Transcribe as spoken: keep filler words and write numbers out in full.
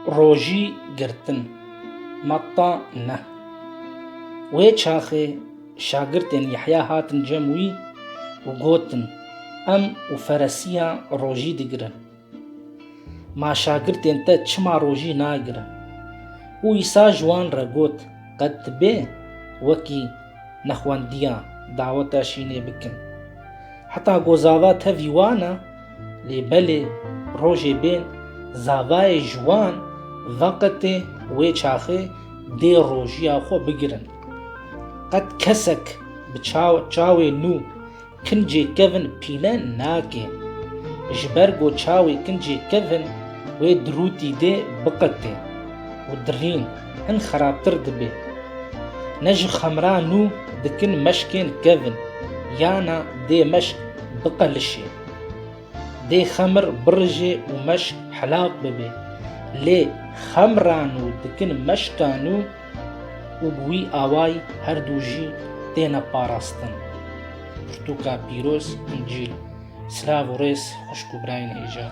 Rojî girtin. Matta neh. Wê çaxê şagirtên Yehya hatin cem wî û gotin, Em û Feresiya rojî digirin. Ma şagirtên te çima rojî nagirin? Û Îsa ji wan re got, Qet dibê wekî nexwendiya daweta şînê bikin, heta ku zava tevî wan e? Lê belê rojê bên zavayê ji wan veqetê, wê çaxê dê rojiya xwe bigirin. Qet kesek bi çaw-, çawê nû kincê kevin pîle nake, ji ber ku çawê kincê kevin wê dirûtî dê biqetê û dirîn hin xerabtir dibe. Ne ji xemra nû dikin meşkên kevin, yana dê meşk biqelişê. Dê xemir birijê û meşk helaq bibe. Lê xemra nû dikin meşka nû û bi wî awayî her du jî têne parastin. Pirtûka pîroz, Încîl. Silav û rêz xwişk û birayên hêja.